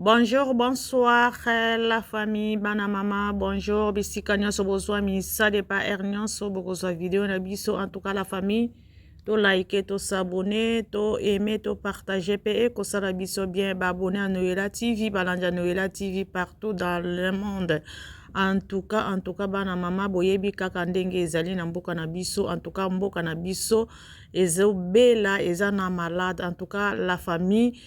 Bonjour, bonsoir la famille bana mama, bonjour bisika nyonso bozwami, ça dépend heure nyonso bokozwa video na biso. En tout cas la famille, to like, to s'abonner, to aimer, to partager pe ekosala biso bien. Ba abonné à Noela TV, balandi ya Noela TV partout dans le monde. En tout cas bana mama, boyebi kaka ndenge ezali na mboka na biso. En tout cas mboka na biso ezobela, eza na malade. En tout cas la famille,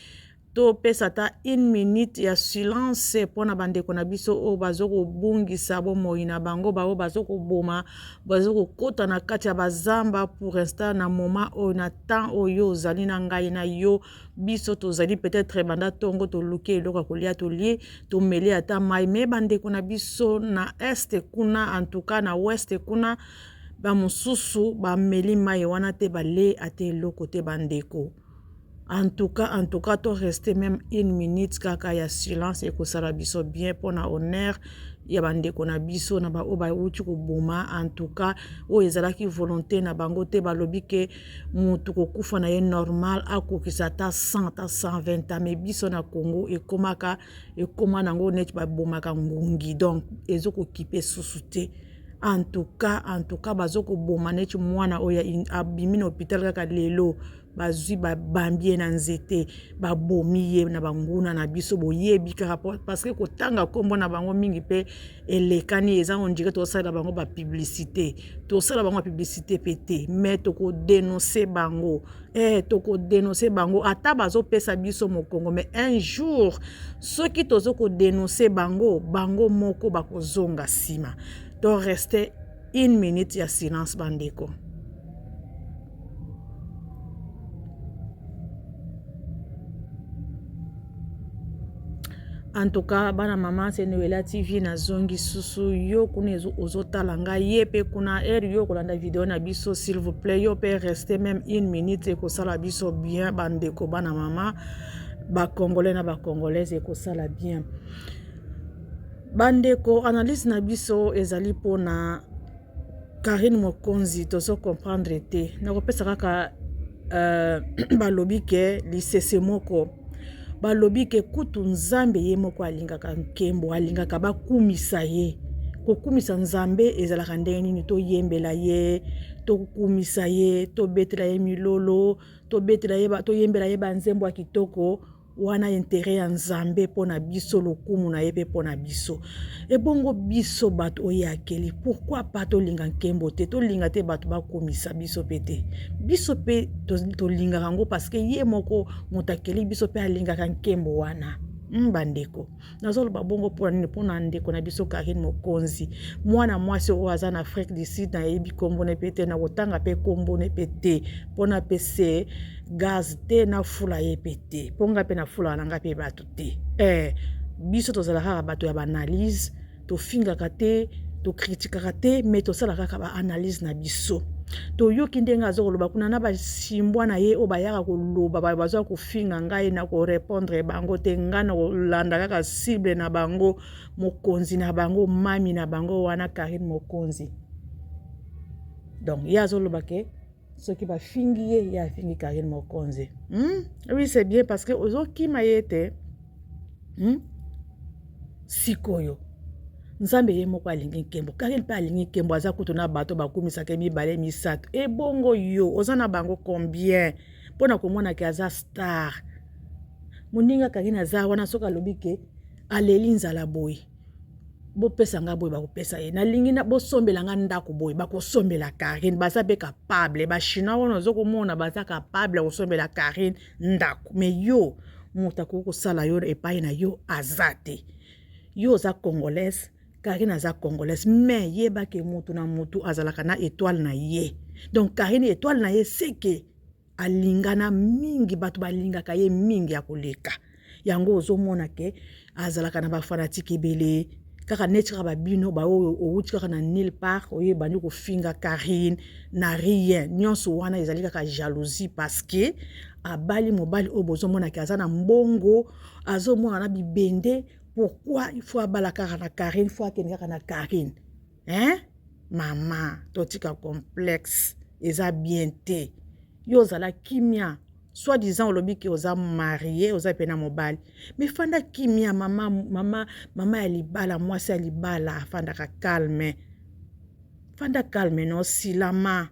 topesa ata une minute ya silence mpona bandeko na biso oyo bazokobungisa bomoi na bango, baoyo bazokoboma, bazokokota na kati ya bazamba. Pour instant, na moment oyo, na temps oyo ozali na ngai na yo, biso tozali peut-être banda ntongo, toluki eloko ya kolia, tolie, tomeli ata mai. Me bandeko na biso na Est kuna, en tout cas na Ouest kuna, bamosusu bameli mai wana te, balie ata eloko te. Bandeko, en tout cas to rester même une minute kaka ya silence, ekosala biso bien mpona honneur ya bandeko na biso na baoyo bauti koboma. En tout cas oyo ezalaki volonté na bango te. Balobi ke motu kokufa na ye normal, akokisa ata 100, ata 120 ans. Mais biso na Congo ekomaka, ekoma nango neti babomaka ngungi, donc ezokokipe susu te. En tout cas bazokoboma neti mwana oyo abimi na hôpital kaka lelo, bazwi, babambi ye na nzete, babomi ye na banguna na biso. Boyebi kaka, parce que kotanga nkombo na bango mingi mpe elekani, eza on dirait tosalela bango bapublicité. Tosala bango bapublicité mpe te, mais tokodénoncer bango, tokodénoncer bango ata bazopesa biso mokongo. Mais un jour, soki tozo kodénoncer bango, bango moko bakozonga nsima. To reste une minute ya silence, bandeko. En tout cas bana mama, c'est Noela TV. Nazongi susu. Yo kuna ozotala ngai, ye mpe kuna, heure yo kolanda video na biso, s'il vous plaît, yo mpe reste même une minute, ekosala biso bien. Bandeko, bana mama, bacongolais na bacongolaise, ekosala bien. Bandeko, analyse na biso ezali mpona Karine Mokonzi. Tozo comprendre te. Nakopesa kaka balobi ke lisese moko, balobi ke kutu Nzambe ye moko alingaka nkembo, alingaka bakumisa ye. Kokumisa Nzambe ezalaka ndenge nini? Toyembela ye, tokumisa ye, tobetela ye milolo, tobetela ye, toyembela ye banzembo ya kitoko. Wana intérêt ya Nzambe mpo na biso, lokumu na ye mpe mpo na biso. Ebongo biso bato oyo akeli, pourquoi pas tolinga nkembo te, tolinga te bato bakumisa biso mpe te? Biso mpe tolingaka yango, parce que ye moko moto akeli biso mpe alingaka nkembo wana. Bandeko, nazoloba bongo mpona nini? Mpona ndeko na biso Karine Mokonzi, mwana mwasi oyo aza na Afrique du Sud. Nayebi nkombo na mpe te, na kotanga mpe nkombo na mpe te, mpona pese gaz te, nafula ye mpe te, mpo nga mpe nafulaka na nga mpe bato te. Biso tozala kaka bato ya baanalyse, tofingaka te, tokritikaka te, mais tosala kaka baanalyse na biso. Toyoki ndenge aza koloba kuna na basimbwa na ye oyo bayaka koloba, bazwa kofinga ngai, na korépondre bango te. Ngai na kolanda kaka cible na bango, mokonzi na bango, mami na bango wana, Karine Mokonzi. Donc ye azoloba ke soki bafingi ye, ye afingi Karine Mokonzi. Oui, c'est bien, parce que ozokima ye te. Sikoyo Nzambe ye moko alingi nkembo, Karine mpe alingi nkembo. Aza kutu na bato bakumisaka mibale, misato. Ebongo yo oza na bango combien mpona komona ke aza star? Moninga Karine aza wana, soki alobi ke aleli nzala boye, bopesa nga boye, bakopesa ye. Nalingi bosombela nga ndako boye, bakosombela Karine. Baza mpe capable, bachinois wana oza komona, baza capable ya kosombela Karine ndako. Mais yo, moto akoki kosala yo epai na yo aza te. Yo oza congolaise, Karine aza congolaise, mais yebake motu na motu azalaka na étoile na ye. Donc Karine, étoile na ye seke alingana mingi, bato balingaka ye mingi ya koleka. Yango ozomona ke azalaka na bafanatiques ebele, kaka neti kaka babino baoyo owuti kaka na nulle part, oyo ebandi kofinga Karine na rien. Nyonso wana ezali kaka jalousie, parce que abali mobali oyo bozomonake aza na mbongo, azomona na bibende. Pourquoi il faut abala kaka na Karine, faut akende kaka na Karine, hein? Mama, totika complexe, eza bien te. Yo ozala kimia. Soit disant olobi ke oza marie, oza mpe na mobali, mais fanda kimia. Mama, mama, mama ya libala, mwasi ya libala afandaka calme. Fanda calme no silama.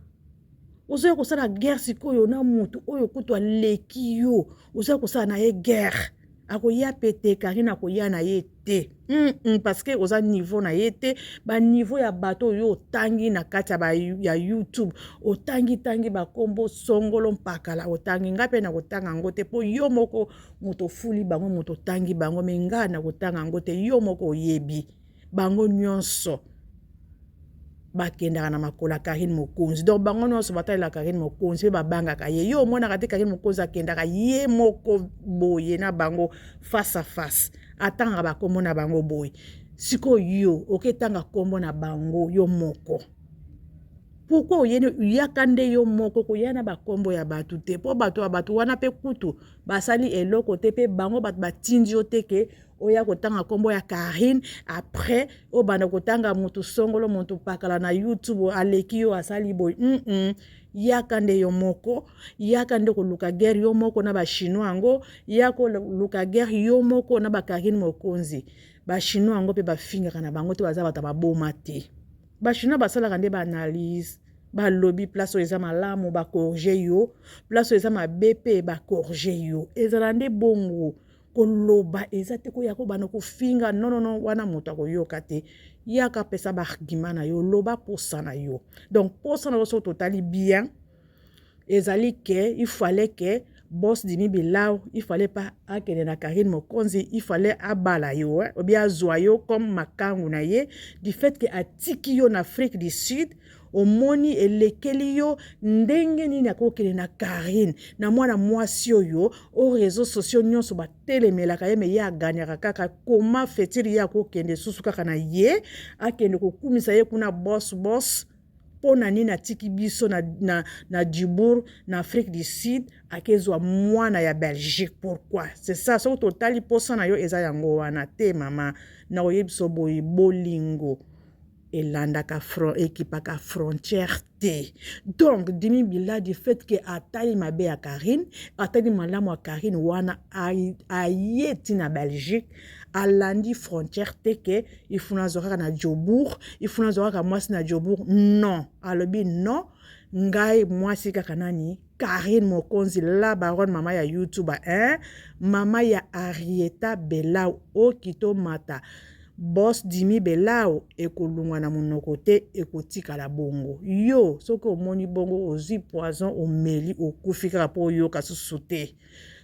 Ozoya kosala guerre sikoyo na mutu oyo kutu aleki yo, ozoya kosala na ye guerre. Akoya pe te, Karine akoya na ye te, parce que oza niveau na ye te. Baniveau ya bato oyo otangi na kati ya YouTube, otangi-tangi bakombo songolo mpakala, otangi, ngai mpe na kotanga yango te, mpo yo moko moto ofuli bango, moto otangi bango. Mais ngai na kotanga yango te, yo moko oyebi bango nyonso bakendaka na makolo ya Karine Mokonzi. Donc bango nyonso batalela Karine Mokonzi mpe babangaka ye. Yo omonaka te Karine Mokonzi akendaka ye moko boye na bango face à face, atangaka bakombo na bango boye. Sikoyo yo oketanga nkombo na bango yo moko, pourquoi oyeni yaka nde yo moko koya na bakombo ya bato te? Mpo bato ya bato wana mpe kutu basali eloko te, mpe bango bato batindi yo te ke oya kotanga nkombo ya Karine. Après obanda kotanga motu songolo, motu pakala na YouTube, aleki yo, asali boye. Yaka nde yo moko, yaka nde koluka guerre yo moko na Bachinois yango, ya koluka guerre yo moko na baKarine Mokonzi. Bachinois yango mpe bafingaka na bango te, baza bato baboma te. Bachinois basalaka nde baanalyse, balobi place oyo eza malamu, bacorriger yo, place oyo eza mabe mpe bacorriger yo. Ezala nde bongo. Koloba eza te koya kobanda kofinga, non, wana moto akoyoka te. Yaka apesa baargument na yo, loba posa na yo. Donc posa na yo, soki totali bien, ezali ke il fallait ke boss Dimi Bilau, il fallait pas akende na Karine Mokonzi, il fallait abala yo, eh? Obi azwa yo comme makangu na ye. Du fait ke atiki yo na Afrique du Sud, omoni elekeli yo ndenge nini akokende na Karine, na mwana mwasi oyo o réseaux sociaux nyonso batelemelaka ye, mais ye aganyaka kaka. Koma fetiri ye akokende susu kaka na ye, akende kokumisa ye kuna boss, boss. Mpo na nini atiki biso na Joburg, na Afrique du Sud, akezwa mwana ya Belgique? Pourquoi? C'est ça. Soki totali, mposa na yo eza yango wana te. Mama, na koyebi biso boye, bolingo elandaka ekipaka frontière te. Donc Dimi Bila, du fait ke atali mabe ya Karine, atali malamu ya Karine wana, aye ti na Belgique, alandi frontière te ke ifuna azwa kaka na Joburg, ifuna azwa kaka mwasi na Joburg. Non, alobi non, ngai mwasi kaka nani? Karine Mokonzi, la baronne, mama ya YouTube, hein? Mama ya Arieta Belau, okito mata boss Dimi Belau, ekolungwa na monoko te, ekotikala bongo. Yo soki omoni bongo, ozwi poison, omeli, okufi kaka mpo oyoka susu te.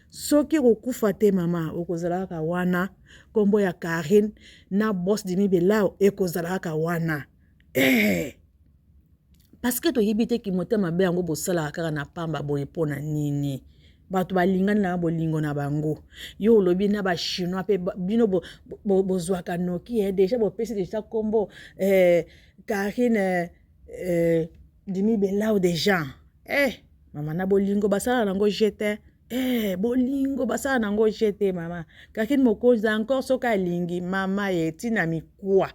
Soki okokufa te, mama, okozala kaka wana. Nkombo ya Karine na boss Dimi Belau ekozala kaka wana, eh! Parce que toyebi te kimotema mabe yango bosalaka kaka na pamba boye mpo na nini. Bato balingani na bolingo na bango. Yo olobi na Bachinois mpe bino bozwaka noki, eh, déjà bopesi déjà nkombo Karine, Dimi Belau déjà, eh, mama. Na bolingo basala nango jete, eh, bolingo basala nango jete. Mama Karine Mokonzi encore, soki alingi mama ye ntina mikwa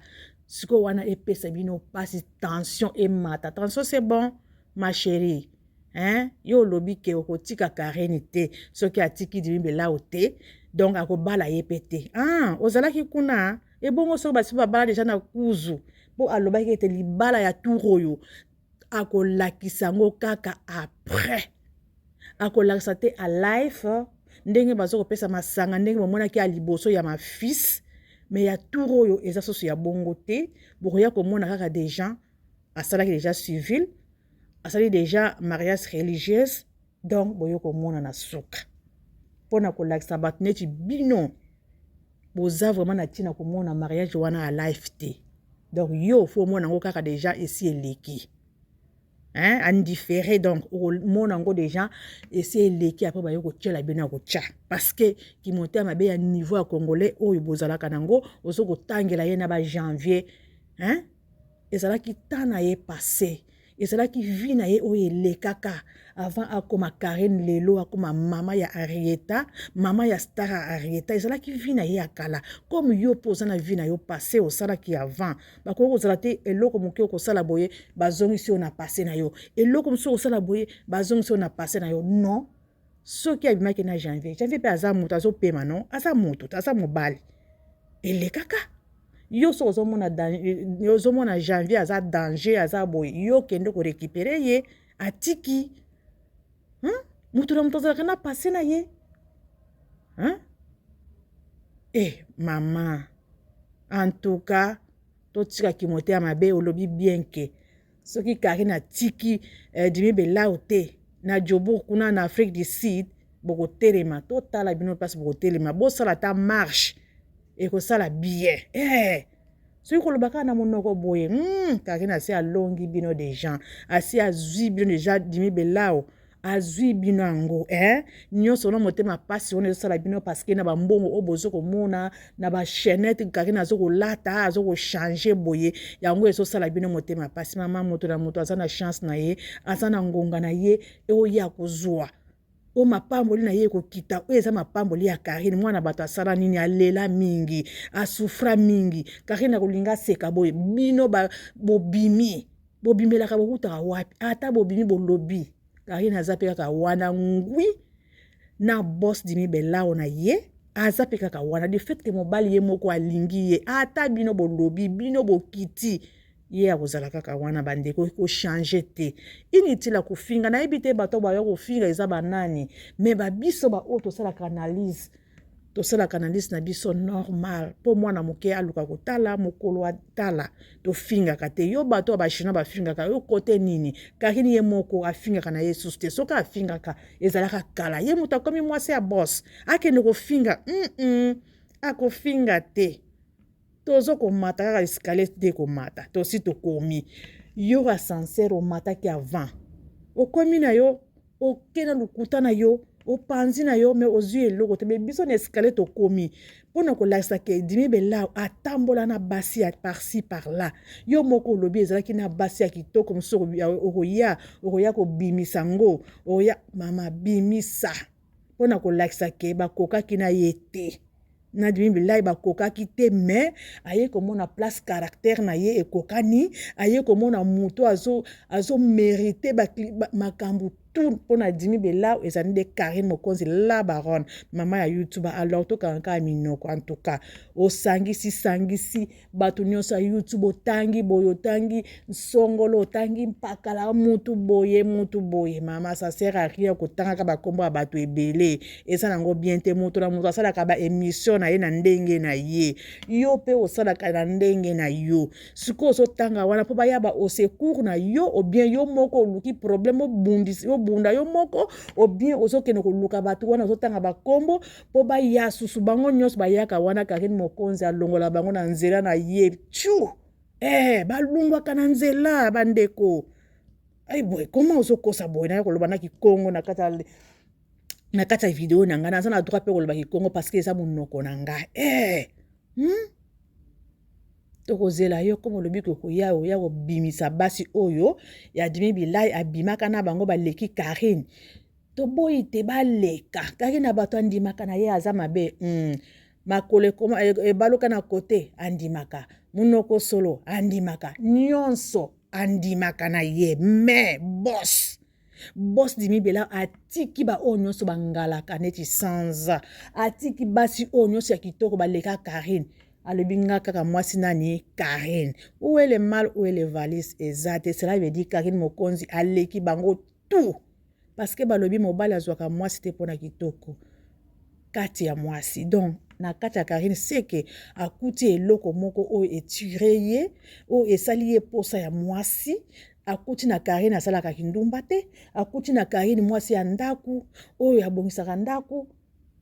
sikoyo wana, epesa bino mpasi, tension emata, tension. C'est bon, ma chérie, hein? Yo olobi ke okotika Karine te soki atiki Dimi Belau te, donc akobala ye mpe te. Ah, ozalaki kuna ebongo soki basi babala déjà na kuzu, mpo alobaki ete libala ya tour oyo akolakisa yango kaka après, akolakisa te a live ndenge baza kopesa masanga, ndenge bamonaki ya liboso ya mafils. Mais ya tour oyo eza susu ya bongo te. Bokoya komona kaka déjà asalaki déjà civil, asali déjà mariage religieuse. Donc boye komona na suka mpona kolakisa bato neti bino boza vraiment na ntina komona mariage wana ya live te. Donc yo faut omona yango kaka déjà esi eleki, hein, en différé. Donc okomona yango déjà esi eleki, après baye kotiela bino ya kotya, parce que kimotema mabe ya niveau ya Congolais oyo bozalaka nango, ozo kotangela ye na bajanvier, hein? Ezalaki temps na ye passé, ezalaki vie na ye oyo elekaka avant akoma Karine lelo, akoma mama ya Arieta, mama ya star ya Arieta. Ezalaki vie na ye ya kala. Comme yo mpo oza na vie na yo passé osalaki avant, bakoki kozala te. Eloko moke okosala boye, bazongisi yo na passé na yo. Eloko mosusu okosala boye, bazongisi yo na passé na yo. Non. Soki abimaki na Janvier, Janvier mpe aza moto azopema, non, aza moto, aza mobali, elekaka. Yo soki ozomona, ozomona Janvier aza danger, aza boye, yo kende korécupérer ye. Atiki, hmm? Moto na moto azalaka na passé na ye, hein? Eh mama, en tout cas totikaki motema mabe. Olobi bien ke soki Karine atiki Dimi Belau te na Jobourg kuna na Afrique du Sud, bokotelema, totala bino mpasi, bokotelema, bosala ata marche, ekosala bien. Soki koloba kaka na monoko boye, Karine asi alongi bino déjà, asi azwi bino déjà. Dimi Belau azwi bino yango, eh? Nyonso wana motema mpasi wana ezosala bino parce que na bambongo oyo bozo komona na bachaînette Karine azo kolata, azo kochanger boye, yango ezosala bino motema mpasi. Mama, moto na moto aza na chance na ye, aza na ngonga na ye oyo akozwa oyo mapamboli na ye ekokita. Oyo eza mapamboli ya Karine. Mwana bato asala nini? Alela mingi, asouffra mingi. Karine akolinga aseka boye, bino bobimi, bobimelaka, bokutaka wapi? Ata bobimi, bolobi, Karine aza mpe kaka wana ngwi na boss Dimi Belao na ye, aza mpe kaka wana. Du fait ke mobali ye moko alingi ye, ata bino bolobi, bino bokiti, ye akozala kaka wana. Bandeko, kochanger te, inutile ya kofinga. Nayebi te bato baya kofinga eza banani, mais babiso baoyo tosalaka analyse, tosalaka analyse na biso normal, mpo mwana moke aluka kotala, mokolo atala. Tofingaka te. Yo bato ya bachinois bafingaka yo kote nini? Karine ye moko afingaka na ye susu te. Soki afingaka, ezalaka kala. Ye moto akomi mwasi ya boss, akende kofinga? Akofinga te. Tozo komata kaka escalier te, komata tosi tokomi. Yo ascenseur omataki avant, okomi na yo, oke na lokuta na yo, opanzi na yo, mais ozwi eloko te. Mais biso na escalier tokomi mpona kolakisa ke Dimi Belau atambola na basi ya par-ci par-là. Yo moko olobi ezalaki na basi ya kitoko mosusu. Okoya kobimisa yango, okoya, mama, bimisa mpona kolakisa ke bakokaki na ye te. Na Dimi Bilai bakokaki te, mais aye komona place caractère na ye ekokani, aye komona moto azomérite makambo tout mpona Dimi Belau ezali nde Karine Mokonzi, la baronne, mama ya YouTube. Alors tokanga kaka minoko. En tout cas osangisi sangisi bato nyonso ya YouTube, otangi boye, otangi nsongolo, otangi mpakala, mutu boye, mutu boye. Mama, ça sert à rien kotangaka bakombo ya bato ebele, eza nango bien te. Moto na moto asalaka baémission na ye na ndenge na ye, yo mpe osalaka na ndenge na yo. Sikoyo ozotanga wana mpo baya ba au secours na yo, ou bien yo moko oluki problème, obunda yo moko, ou bien ozokende koluka bato wana ozotanga bakombo mpo baya susu? Bango nyonso bayaka wana, Karine Mokonzi alongola bango na nzela na ye tu. Balungwaka na nzela, bandeko. Ai boye, koma ozokosa boye? Naya koloba na kikongo na kati ya video na ngai. Naza na droit mpe koloba kikongo parce que eza monoko na ngai. Tokozela yo komo olobi kokoya, oya kobimisa basi oyo ya Dimi Bilai abimaka na bango baleki Karine. Toboyi te baleka Karine na bato andimaka na ye aza mabe. Makolo ebaluka na kote, andimaka monoko solo, andimaka nyonso, andimaka na ye. Mais boss, boss Dimi Bela atiki baoyo nyonso bangalaka neti sanza, atiki basi oyo nyonso ya kitoko baleka Karine. Alobi nga kaka mwasi nani? Karine. Où est le mal, où est le valise? Eza te. Cela veut dire Karine Mokonzi aleki bango tout, parce que balobi mobali azwaka mwasi te mpona kitoko kati ya mwasi. Donc na kati ya Karine seke akuti eloko moko oyo etire ye, oyo esali ye posa ya mwasi. Akuti na Karine asalaka kindumba te, akuti na Karine mwasi ya ndako oyo abongisaka ndako,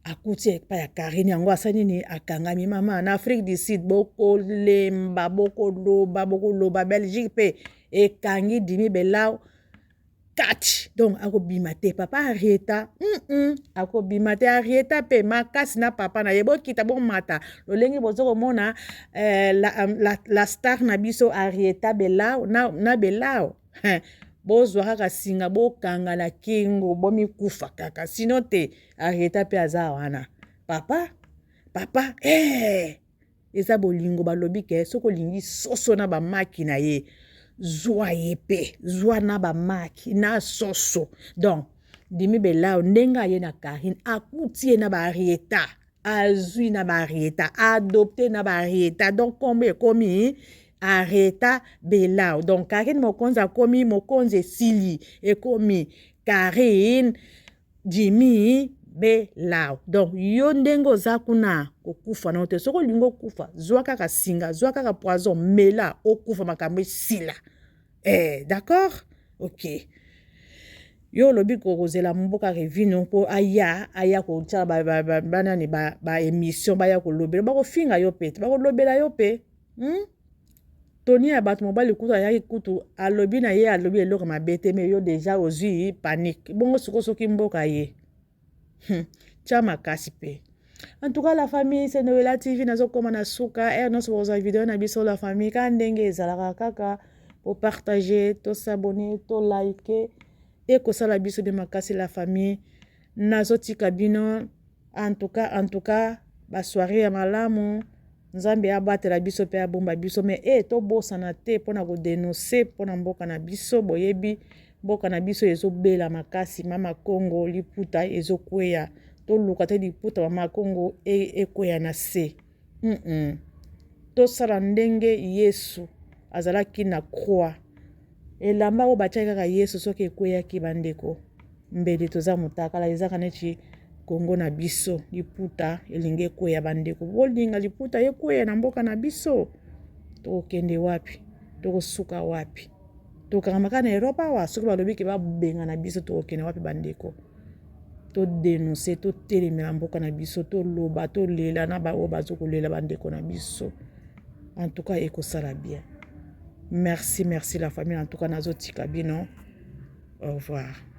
akuti epai ya Karine yango asali nini? Akangami. Mama, na Afrique du Sud bokolemba, bokoloba, bokoloba. Belgique mpe ekangi Dimi Belau kati, donc akobima te. Papa Arieta, akobima te. Arieta mpe makasi na papa na ye, bokita bomata lolenge boza komona la star na biso Arieta Belau na Belau, bozwa kaka singa, bokanga na kingo, bomikufa kaka sino te. Arieta mpe aza wana. Papa, papa, Eza bolingo. Balobi ke soki olingi soso na bamaki na ye, zwa ye mpe zwa na bamaki na soso. Donc Dimi Belao ndenge aye na Carine akuti ye na ba Arieta azwi na ba Arieta adopte na ba Arieta donc kombo ekomi Arieta Belao donc Carine mokonzi akomi mokonzi esili ekomi Carine Jimmy Belao donc yo ndenge oza kuna kokufa nao te soki olingi okufa zwa kaka singa zwa kaka poison mela okufa makambo esila eh, d'accord ok yo olobi kozela mboka revino mpo aya aya kotia banani baémission ba baya kolobela bakofinga yo mpe bakolobela yo mpe hmm? Tony ya bato mobali kutu ayaki kutu alobi na ye alobi eloko mabe te me yo deja ozwi panique bongo siko soki mboka ye Tya makasi pe. En tout cas la famille c'est Noëlla TV nazokoma na suka heure nyonso bokozwa video na biso la famille kaka ndenge ezalaka kaka bopartage tosabone tolike ekosala biso nde makasi la famille nazotika bino en tout cas en tout cas basoirée ya malamu nzambe abatela biso mpe abomba biso me e tobosana te mpo na kodenonse mpo na mboka na biso boyebi Mboka na biso ezo bela makasi mama kongo liputa ezo kweya toluka te liputa mama kongo ekweya na se mm -mm. Tosala ndenge Yesu azalaki na croix elamba oyo batiaki kaka Yesu soki ekweyaki bandeko mbele toza motakala ezaka neti kongo na biso liputa elingi ekweya bandeko bolinga liputa ekweya na mboka na biso tokokende wapi tokosuka wapi tokangama kaka na Europe awa soki balobi ke babengana biso tokokende wapi bandeko todenonse totelemela mboka na biso toloba tolela na baoyo bazo kolela bandeko na biso en tout cas ekosala bien merci merci la famille en tout cas nazotika bino au revoir.